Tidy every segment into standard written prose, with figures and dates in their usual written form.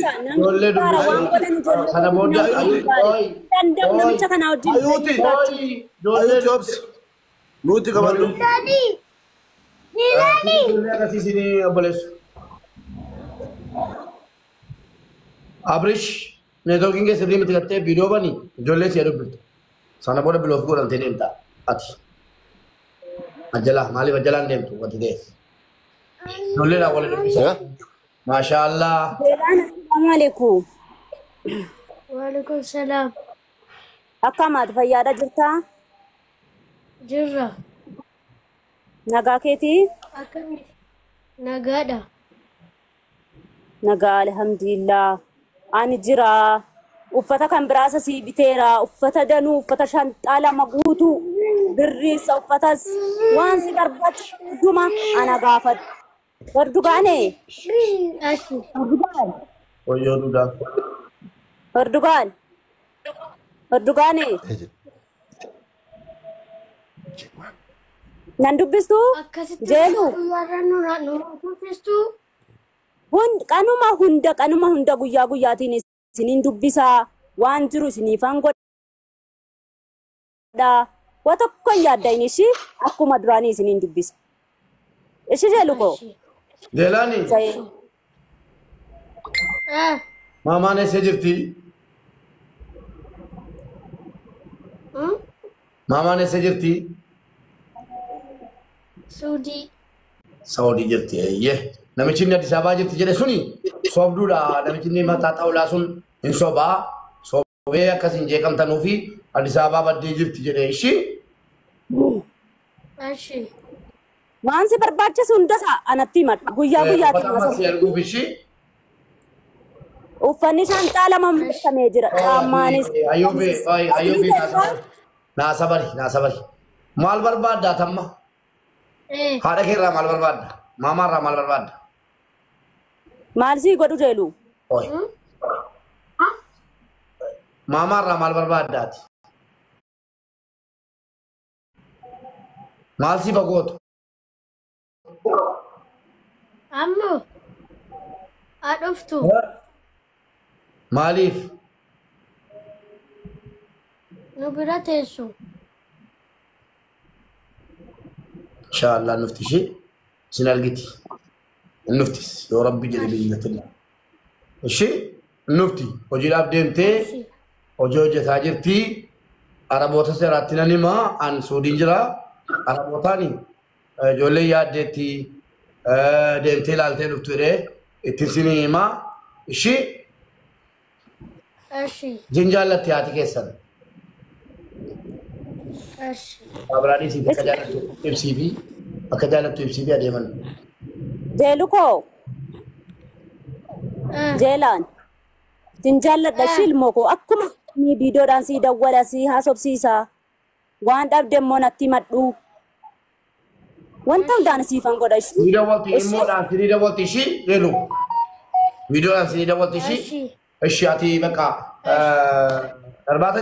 Dubbisa Ijoollee namni bara waan dubbisa. godhan ijoollee Sana booda kootiin danda'u namicha kana wajjin Ayuuti. Ijoollee Ayuuti obsi. Nuti qabadhu. Ijoollee agarsiisinii obboleessu. Abrish neetwoorkiin keessa sirrii miti gattee viidiyoo bani ijoollee si dubbiftu. Sana booda biloofii godhamtee deemta ati. Ajalaa maaliif ajalaan deemtu wanti ta'eef. Ijoolleedhaan wal dubbisa. Maashaallah. Jeelaan assalaamu alaikum. Waalaikum salaam. Akka maati fayyaadha jirtaa? Jirra. Nagaa keetii? Akkamitti? Nagaadha. Nagaa alhamdulillah. Ani jira. Uffata kan biraasa sii biteera. Uffata danuu, uffata shanxaa lama guutuu, birriisa uffatas waan si barbaachisu hunduma ana gaafadhu. Erdogaane. Ashi. Erdogaan. Wayyoo duudhaa. Erdogaan. Erdogaane. Nan dubbistuu? Akkasitti Jeelu. guyyaarra nu dubbistuu? Qanuma hunda qanuma hunda guyyaa guyyaatiin isiniin dubbisaa waan jiru isiniifan godhaa. Waa tokko hin yaaddain ishii akkuma duraanii isiniin dubbisa. Ishi jeelu koo. Ashi. Jeelaani Zayee. Ah. maamaan eessa jirti? Hmm? Maamaan eessa jirti? Suudii. Saawudii jirti. Eeyyee. Namichi inni Addis Ababaa jirti jedhe suni sobduudha. Namichi inni mataa xaawulaa sun hin sobaa. Sobee akkasiin jeeqamtanuu fi Addis Ababaa baddee jirti jedhe ishii. Ashi. Waan si barbaachisu hundasaa anatti himadhu. Guyyaa guyyaatiin Uffata ammas haasofna. arguuf ishii. Uffanni shanxaa lama bitamee jira. Caammaanis. Ayyuubi ayyuubi naa sabari naa sabari. Maal barbaadda tamma? Eh. Haadha kee irraa maal barbaadda? Maamaa irraa maal barbaadda? Maal sii godhu jeelu? Oi. Hmm? Maamaa irraa maal barbaaddaati? Maal si bagootu? Ammoo. Adhuftu. Maaliif? Nu bira teessu. Inshaallah nufti ishee isin argiti. Nuftis yoo rabbi jedhe biyyatillah. Ishee nufti hojiidhaaf deemtee Ashi. hojii hojjetaa jirti. Araboota seeraatti nan himaa an Suudiin jira. Arabootaan ijoollee yaaddeetti deemtee ilaaltee dhuftu jedhee ittiin sin himaa. Ishee Ashi. isin jaallatti haati keessan. Ashi. Abiraadhiitiif akka jaallattu ibsii fi akka jaallattu ibsii fi adeeman. Jeelu koo. Ah. Jeelaan. Sin jaalladha Ah. ishii ilmoo koo akkuma ni viidiyoodhaan sii dawwala sii haasofsiisa. Waan dhabde immoo natti himadhu. Wanta hundaan siifan godha ishii. Sinii dawwalti Ishii immoodhaan sinii dawwalti ishii jeelu. Viidiyoodhaan sinii dawwalti ishii. Ashi. Ishi ati bakka irbaata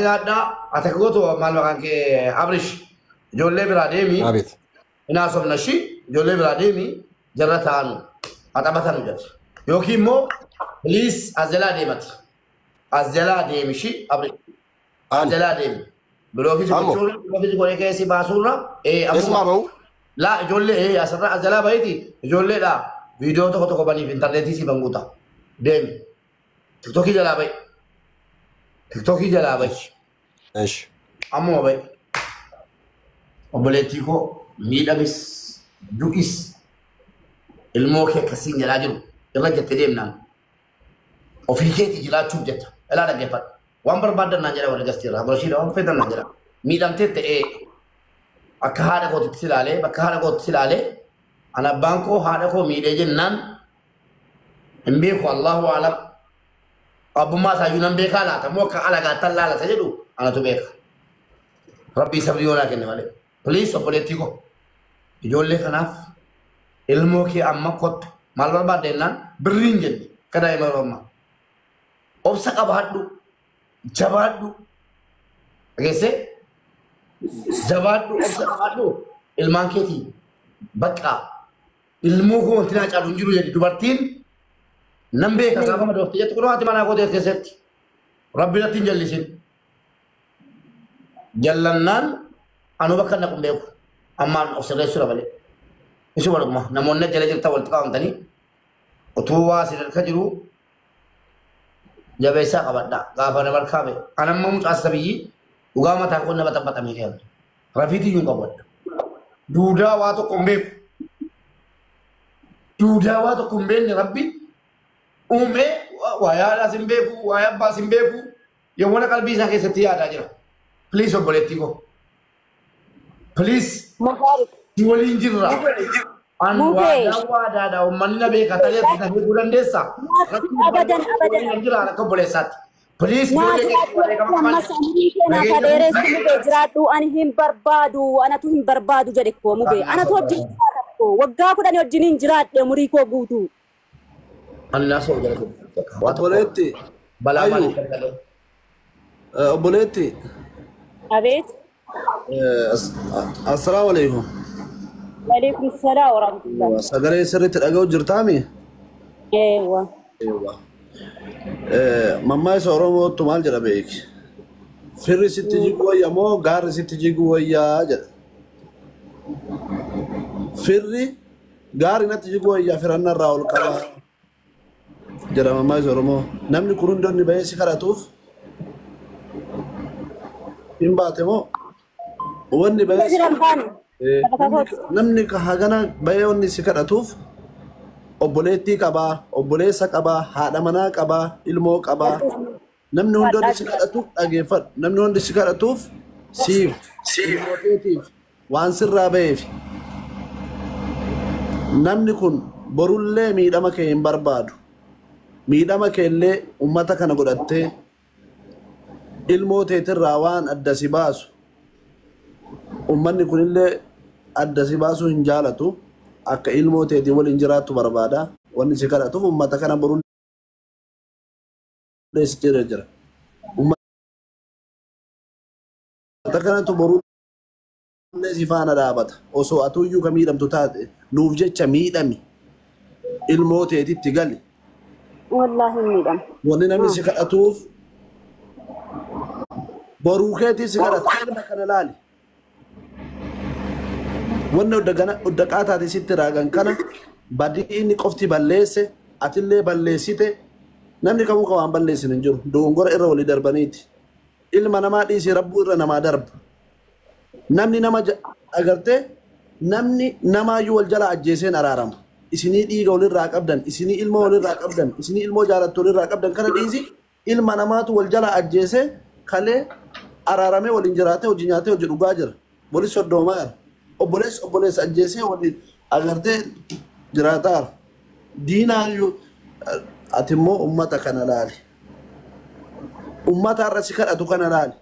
nyaadhaa ati akka gootu maal maqaan kee Abrish ijoollee biraa deemi. Abeet. Hin haasofna ishii ijoollee biraa deemi jarra taa'anu haa taphatanu jedhu. Yookiin immoo please as jalaa deemati. As jalaa deemi ishii Abrish. As Ani. jalaa deemi. Bilookii Ammoo. gochuun bilookii godhee keessi baasuurra. Eessumaa bahu? Laa ijoollee asirra as jalaa baheeti ijoolleedha viidiyoo tokko tokko baniif intarneetii si banguuta. Deemi. Tiktokii jalaa bahi. Tiktokii jalaa bahi. Eesh. Ammuma bahi. Obboleettii koo miidhamis du'is ilmoo kee akkasiin jalaa jiru irra jettee deemnaan ofii keetii jiraachuuf jetta. Ilaa dhaggeeffadhu. Waan barbaaddan naan jedha warri gastiirraa. Boroshiidha waan feetan naan jedha. Miidhamtee ta'ee akka haadha kootitti si ilaalee bakka haadha kootitti si ilaalee an abbaan koo haadha koo miidhee jennaan hin beeku Allahu alam. Abbummaa isaayyuu nan beekaa laata moo akka alagaattan laalata jedhu anatu beeka. Rabbii sabrii yoo naa kenne malee. Please obboleettii koo ijoollee kanaaf ilmoo kee amma kottu maal barbaadda jennaan birriin jenne akka daa'ima yeroo ammaa. Obsa qabaadhu jabaadhu dhageessee jabaadhu obsa qabaadhu ilmaan keetii bakka ilmoo koo wanti naa caalu hin jiru jedhi dubartiin Nan beeka gaafa madoofte jettu kun haati manaa koo keessatti. Rabbi natti hin jallisin. Jallannaan anuu bakka naqu hin beeku. Ammaan of sirreessuudha malee. Isuma dhuguma namoonni jala jirtan walitti qabamtanii utuu waa sadarka jiru jabeessaa qabadha. Gaafa nama harkaa ba'e. Anamma mucaa sabiyyii dhugaa mataa koo nama xabbaxamee kenna. Rafiitii iyyuu hin qabu. Duudaa waa tokko hin beeku. Duudaa waa tokko hin beekne Rabbi uumee waa yaadaas hin beeku, waa abbaas hin beeku. Yawwana qalbii isaa keessatti yaadaa jira. Please obboleettii koo. Please Mubaarik. si waliin jirra. An Mubee. waadaa waadaadha. Uummanni na beeka tarii ati na beekuu dandeessaa? Abadan abadan. Waliin jira akka obboleessaatti. Please Naa ijoollee keessa wareegama jiraadhu qaban. ammas umurii kee naaf haa dheeressu mubee jiraadhu ani hin barbaadu anatu hin barbaadu jedhe koo mubee anatu wajjin jiraadha koo waggaa 10 wajjiniin jiraadhe umurii koo guutuu. Ani naasoo jala jiru. Waa tokko Obboleetti. balaa Ayyu. maaliif gargaaree? Obboleetti. Abeet. Assalaamu alaikum. Waalaikum salaam wa rahmatullah. Sagalee sirriitti dhaga'u jirtaami? Eewwa. Mammaa isa Oromootu maal jedha beeki? Firri sitti jiguu wayya moo gaarri sitti jiguu wayyaa jedha. Firri gaarri natti jiguu wayyaa firannarraa ol qaba jedha mammaa isa Oromoo. Namni kun hundi inni bahee si kadhatuuf hin baate moo wanni bahee si Jiran baanu. namni hagana bahee wanni si kadhatuuf obboleettii qabaa, obboleessa qabaa, haadha manaa qabaa, ilmoo qabaa. Namni hundi wanni si kadhatuuf dhageeffadhu. Namni hundi si kadhatuuf siif, ilmoo keetiif waan sirraa baheef. Namni kun borullee miidhama kee hin barbaadu. Miidhama kee illee uummata kana godhattee ilmoo teetirraa waan adda si baasu. Uummanni kunillee adda si baasuu hin jaalatu. Akka ilmoo teetii waliin jiraattu barbaada. Wanni si kadhatuuf uummata kana borullee si jira jira. Uummata kanatu borullee si faana dhaabata. Osoo atuyyuu ka miidhamtu taate nuuf jecha miidhami. Ilmoo teetitti gali. Wallaahi hin miidhamu. Wanni namni si kadhatuuf boruu keetii si kadhata. Ilma kana laali. Wanni uddaqaa taate sitti raagan kana badii inni qofti balleesse atillee balleessite namni kamuu ka waan balleessin hin jiru. Dogongora irra walii darbaniiti. Ilma namaa dhiisii rabbuu irra namaa darba. Namni nama agartee namni namaayyuu wal jala ajjeeseen araarama. Isinii dhiiga walirraa qabdan, isinii ilmoo walirraa qabdan, isinii ilmoo jaalattu walirraa qabdan kana dhiisi ilma namaatu wal jala ajjeesee kalee araaramee waliin jiraatee hojii nyaatee hojii dhugaa jira. Walis soddoomaa jira. Obboleessi obboleessa ajjeesee waliin agartee jiraataa jira. Diinaayyuu ati immoo uummata kana laali. Uummata har'a si kadhatu kana laali.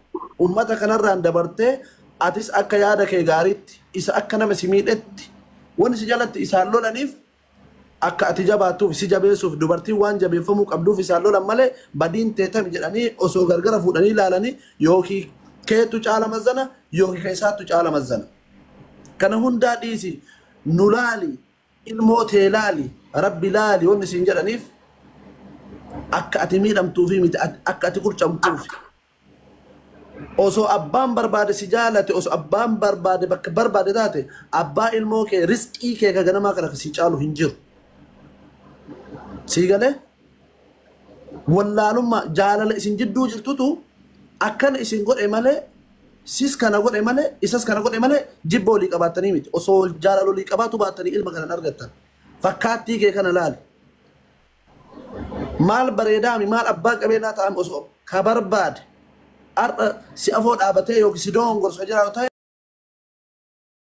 Uummata kanarraan dabartee atis akka yaada kee gaariitti isa akka nama si miidhetti wanni si jalatti isaan lolaniif akka ati jabaattuuf si jabeessuuf dubartiin waan jabeeffamuu qabduuf isaan lolan malee badiin teetami jedhanii osoo gargara fuudhanii ilaalanii yookiin keetu caala mazzana yookiin keessaattu caala mazzana. Kana hundaa dhiisi nu laali ilmoo tee laali rabbi laali wanni siin jedhaniif akka ati miidhamtuufi miti akka ati qurcamtuufi. Osoo abbaan barbaade si jaalate osoo abbaan barbaade bakka barbaade taate abbaa ilmoo kee riskii kee ka ganamaa kana si caalu hin jiru. Sii galee wallaalummaa jaalala isin jidduu jirtutu akkana isin godhe malee sis kana godhe malee isas kana godhe malee jibba walii qabaattanii miti. Osoo jaalala walii qabaatu baattanii ilma kana argattan. Fakkaattii kee kana laali. Maal bareedaami maal abbaa qabeenyaa ta'ame osoo ka barbaade har'a si afoo dhaabatee yookiin si doongorsa jiraatu ta'e.